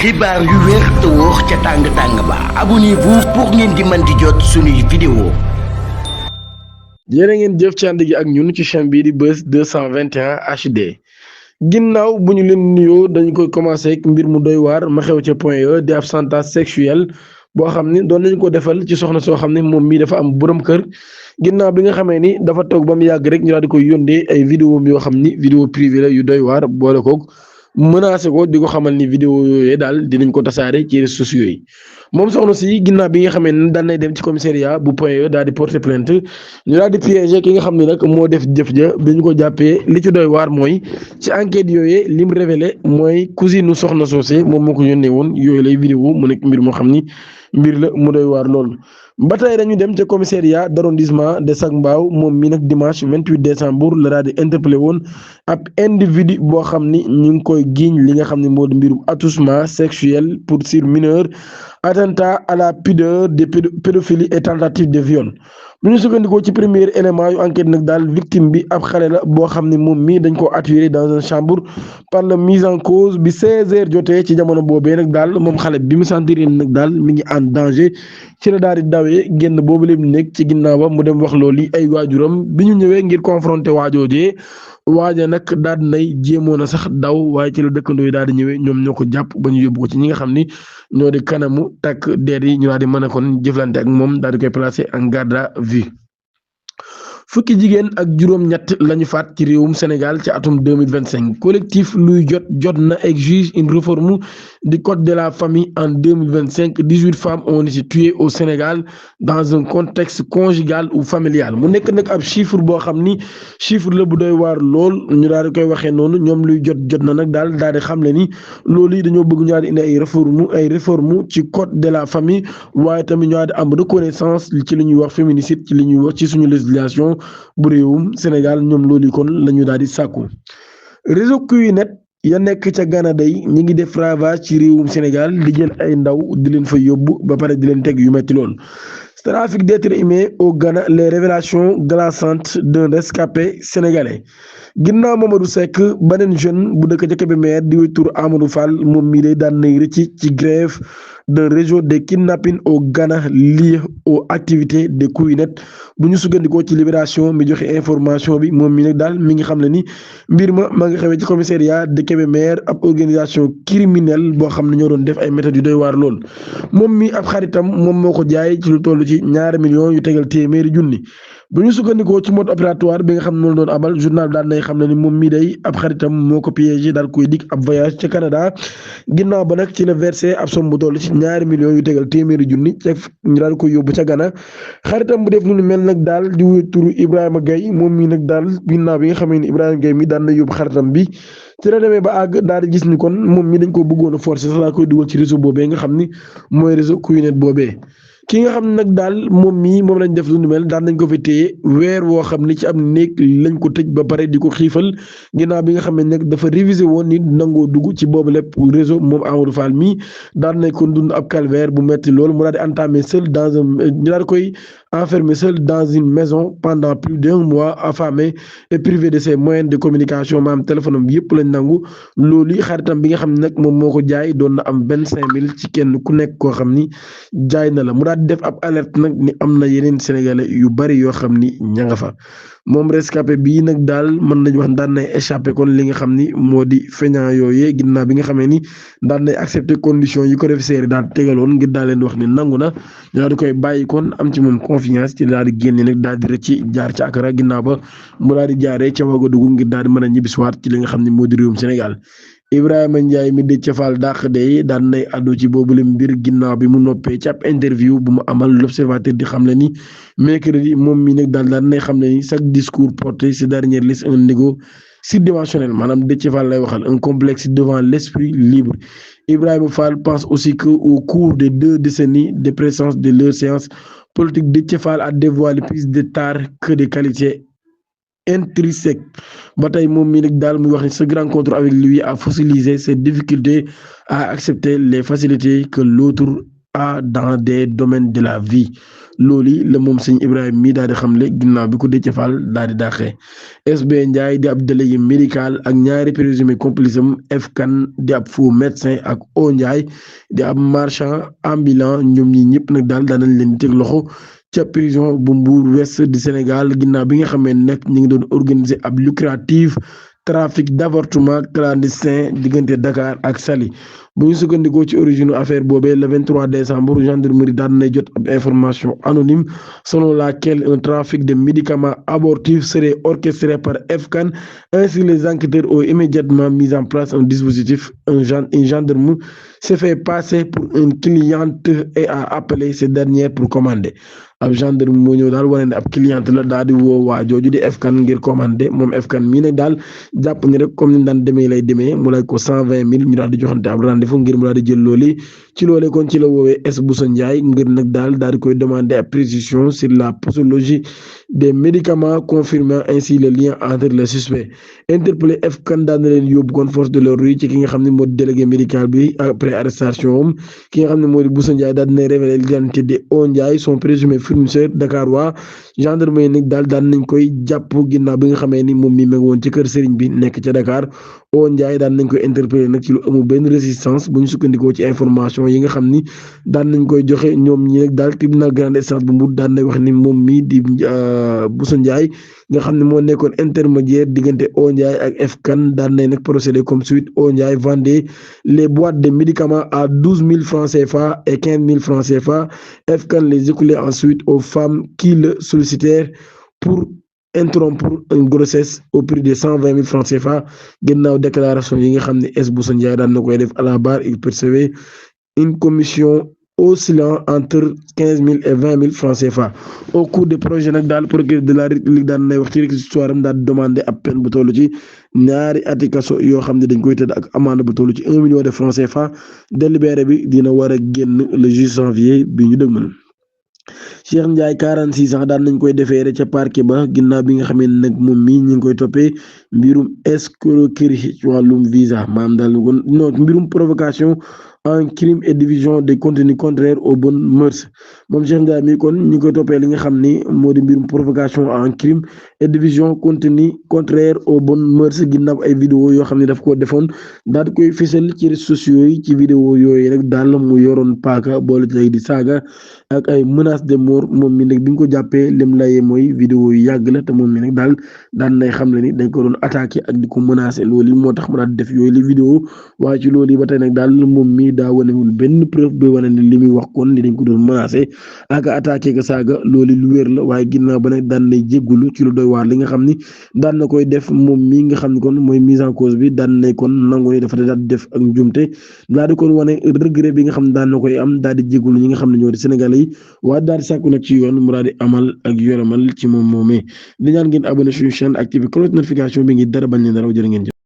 xibaar yu wér te wóor ca tàng-tàng ba abonnez-vous pour ngeen di mën di jot suñuy vidéo. jërë ngeen jëf ci ànd gi ak ñun ci chaîne bii di Buzz 221 HD ginnaaw bu ñu leen nuyoo dañu koy commencé ak mbir mu doy waar ma xew ca Point E di ab chantage sexuel boo xam ni doon nañu ko defal ci soxna soo xam ne moom mii dafa am borom kër ginnaaw bi nga xamee ni dafa toog ba mu yàgg rek ñu daal di koy yónnee ay vidéo yoo xam ni vidéo privé la yu doy waar boole koog menacé ko di ko xamal ni vidéo yooyu daal dinañ ko tasaare ci réseaux sociaux yi moom soxna si ginnaaw bi nga xamee ne daan nay dem ci commissariat bu Point E daal di porter plainte ñu daal di piéger ki nga xam ne nag moo def jëf ja bi ñu ko jàppee li ci doy waar mooy ci enquête yooyu lim révélé mooy cousine soxna soosé moom moo ko yónnee woon yooyu lay vidéo mu nekk mbir moo xam ni mbir la mu doy waar lool. ba tey dañu dem ca commissariat d'arrondissement de Zac Mbao moom mi nag dimanche 28 décembre la daal di interpellé woon ab individu boo xam ni ñu ngi koy giiñ li nga xam ne moo di mbirum attouchement sexuel pour sur mineur attentat à la pudeur de pédophilie et tentative de viol bu ñu sukkandikoo ci premier élément yu enquête nag daal victime bi ab xale la boo xam ne moom mii dañ ko attiré dans une chambre par la mise en cause bi 16h jotee ci jamono boobee nag daal moom xale bi mu sentir nag daal mi ngi en danger ci la daal di dawee génn boobu lépp nekk ci ginnaaw ba mu dem wax loolu yi ay waajuram bi ñu ñëwee ngir confronter waajoojee waaja nag daal di nay jéemoon a sax daw waaye ci la dëkkandoo yi daal di ñëwee ñoom ñoo ko jàpp ba ñu yóbbu ko ci ñi nga xam ni ñoo di kanamu takk der yi ñu daal di mën a kon jëflante ak moom daal di koy placer en garde à vue. fukki jigéen ak juróom-ñett lañu faat ci réewum Sénégal ci atum 2025 collectif luy jot na exige une réforme du code de la famille en 2025 18 femmes ont été tuées au Sénégal dans un contexte conjugal ou familial mu nekk nag ab chiffre boo xam ni chiffre la bu doy waar lool ñu daal di koy waxee noonu ñoom luy jot na nag daal di xamle ni loolu yi dañoo bëgg ñu daal di indi ay réforme ci code de la famille waaye tamit ñu daal di am reconnaissance ci li ñuy wax féminicide ci li ñuy wax ci suñu législation bu réewum Sénégal ñoom loolu kon la ñu daal di sàkku réseau QNet ya nekk ca Ghana day ñi ngi def ravage ci réewum Sénégal di jël ay ndaw di leen fa yóbbu ba pare di leen teg yu metti lool. Trafic d'êtres humains au Ghana les révélations glaçantes d'un rescapé sénégalais ginnaaw Mamadou Seck beneen jeune bu dëkk ca Kébémer di wéy tur Amadou Fall moom mii day daan nay rëcc ci grève d'un réseau de kidnapping au Ghana lié aux activités de QNet bu ñu sukkandikoo ci Libération mi joxe information bi moom mi nag daal mi ngi xam ne ni mbir ma nga xewee ci commissariat de Kébémer ab organisation criminelle boo xam ne ñoo doon def ay méthodes yu doy waar lool moom mi ab xaritam moom moo ko jaay ci lu toll ci ñaari millions yu tegal téeméeri junni bu ñu sukkandikoo ci mode opératoire bi nga xam ne moom doon abal journal daal nay xam ne ni moom mii day ab xaritam moo ko piégé daal koy dig ab voyage ca Canada ginnaaw ba nag ci la versé ab somme bu toll ci ñaari millions yu tegal téeméeri junni ca ñu daal koy yóbbu ca Ghana xaritam bu def lu mel nag daal di wuyu turu Ibrahima Gaye moom mii nag daal ginnaaw bi nga xamee ni Ibrahima Gaye mi daan na yóbbu xaritam bi ci la demee ba àgg daal di gis ni kon moom mi dañ ko bëggoon a forcer sax laa koy dugal ci réseau boobee nga xam ni mooy réseau QNet boobee. ki nga xam ne nag daal moom lañ def lu nu mel daan nañ ko fi téye weer woo xam ne ci am néeg lañ ko tëj ba pare di ko xiifal ginnaaw bi nga xam ne nag dafa révisé woon ni nangoo dugg ci boobu lépp réseau moom Amadou Fall mii daan nañ ko dund ab calvaire bu metti loolu mu daal di entamé seul dans un ñu daal koy enfermé seul dans une maison pendant plus d'un mois affamé et privé de ses moyens de communication maanaam téléphone am yëpp lañ nangu loolu yi xaritam bi nga xam ne nag moom moo ko jaay doon na am 25 000 ci kenn ku nekk koo xam ni jaay na la mu daal di def ab alerte nag ni am na yeneen sénégalais yu bari yoo xam ni ña nga fa moom rescapé bii nag daal mën nañu wax daan nay échappé kon li nga xam ni moo di feñaa yooyee ginnaaw bi nga xamee ni daan nay accepté condition yi ko professeur yi daal tegaloon ngir daal leen wax ni nangu na daal di koy bàyyi kon am ci moom confiance ci daal di génne nag daal di rëcc jaar ca Accra ginnaaw ba mu daal di jaaree ca Ouagadougou ngir daal di mën a ñibbisiwaat ci li nga xam ne moo di réewum Sénégal. Ibrahima Ndiaye mi Déthié Fall dàq de daan nay àddu ci boobule mbir ginnaaw bi mu noppee ci ab interview bu mu amal l'observateur di xam le ni mercredi moom mi nag daal daan nay xam le ni chaque discours porté ces dernières laisse un ego surdimensionnel maanaam Déthié Fall lay waxal un complexe devant l'esprit libre. Ibrahima Fall pense aussi que au cours des 2 décennies de présence de leur séance politique Déthié Fall a dévoilé plus de tares que de qualités intrinsèque ba tey moom mii nag daal muy wax ni ce rencontre avec lui a fossilisé ses difficultés à accepter les facilités que l'autre a dans des domaines de la vie loolu la moom sëñ Ibrahima mii daal di xamle ginnaaw bi ko Déthié Fall daal di dàqee SB Ndiaye di ab délégué médical ak ñaari présumé complice am F Kane di ab faux médecin ak O Ndiaye di ab marchand ambulant ñoom ñi ñëpp nag daal daanañ leen di teg loxo ca prison bu Mbour Ouest du Sénégal ginnaaw bi nga xamee nag ñu ngi doon organiser ab lucrative trafic d'avortement clandestin diggante Dakar ak Saly bu ñu sukkandikoo ci origine affaire boobee le 23 décembre gendarmerie daan nay jot ab information anonyme selon laquelle un trafic de médicaments abortifs serait orchestré par F Kane. Ainsi les enquêteurs ont immédiatement mis en place un dispositif. Un gendarme s'est fait passer pour une cliente et a appelé cette dernière pour commander. ab gendarme moo ñëw daal wane ne ab cliente la daal di woo waa jooju di F Kane ngir commander moom F Kane mii nag daal jàpp ni rek comme ni daan demee lay demee mu lay ko 120 000 ñu daal di joxante ab rendez-vous ngir mu daal di jël loolu ci loolee kon ci la woowee S Boussa Ndiaye ngir nag daal di koy demander ab précision sur la posologie des médicaments confirmant ainsi le lien entre les suspects. Interpellé F Kane daan na leen yóbbu kon force de l'ordre yi ci ki nga xam ne moo di délégué médical bi après arrestation am ki nga xam ne moo di Boussa Ndiaye daal dina révéler l'identité de O Ndiaye son présumé fournisseur Dakar waa gendarmerie nag daal daan nañ koy jàpp ginnaaw bi nga xamee ni moom mi ngi woon ci kër Serigne bi nekk ca Dakar. O Ndiaye daan nañ koy interpellé nag ci lu amul benn résistance bu ñu sukkandikoo ci information yi nga xam ni daan nañ koy joxe ñoom ñi nag daal tribunal grande instance bu Mbour daan nay wax ni moom mii di Boussa Ndiaye nga xam ne moo nekkoon intermédiaire diggante O Ndiaye ak F Kane daan nay nag procédé comme suite. O Ndiaye vendait les boîtes de médicaments à 12 000 francs CFA et 15 000 francs CFA. F Kane les écoulait ensuite aux femmes qui le sollicitèrent pour interrompre une grossesse au prix de 120 000 francs CFA. Ginnaaw déclaration yi nga xam ne S Boussa Ndiaye daan na koy def à la barre, il percevait une commission oscillant entre 15 000 et 20 000 francs CFA. Au cours des projets nag daal procureur de la République daan nay wax ci réquisitoire am daal demandé ab peine bu toll ci ñaari ati kaso yoo xam ne dañ koy tëdd ak amende bu toll ci 1 million de francs CFA. Délibéré bi dina war a génn le 10 janvier bi ñu dëgmal. Cheikh Ndiaye 46 ans daan nañ koy defeere ca parquet ba ginnaaw bi nga xamee nag moom mii ñu ngi koy toppee mbirum escroquerie ci wàllum visa maanaam daal non mbirum provocation en crime et division des contenus contraires aux bonnes mœurs. moom Cheikh Ndiaye mi kon ñu ngi koy toppee li nga xam ni moo di mbirum provocation en crime et division contenu contraire aux bonnes mœurs ginnaaw ay vidéo yoo xam ne daf koo defoon daal di koy fësal ci réseaux sociaux yi. ci vidéo yooyu rek daal mu yoroon paaka boole ci di saaga ak ay menaces de mort. moom mi nag bi nga ko jàppee lim layee mooy vidéo yu yàgg la te moom mi nag daal daan nay xam le ni dañ ko doon attaqué ak di ko menacé loolu moo tax mu daal def yooyu li vidéo waaye ci loolu yi ba tey nag daal moom mi daa wanewul benn preuve bi wane ne li muy wax kon ni dañ ko doon menacé ak attaqué ko saaga loolu lu wér la. waaye ginnaaw ba nag daan nay jéggulu ci lu doy waar li nga xam ni daan na koy def moom mi nga xam ni kon mooy mise en cause bi daan nay kon nangu ni dafa daal di def ak njumte daal di kon wane regret bi nga xam ne daan na koy am daal di jéggulu ñi nga xam ne ñoo di Sénégalais yi waaye daal di sàkku nag ci yoon mu daal di amal ak yoramal ci moom moomee di ñaan ngeen abonné suñu chaîne activé cloche notification bi ngi dara bañ leen raw jërë ngeen jëf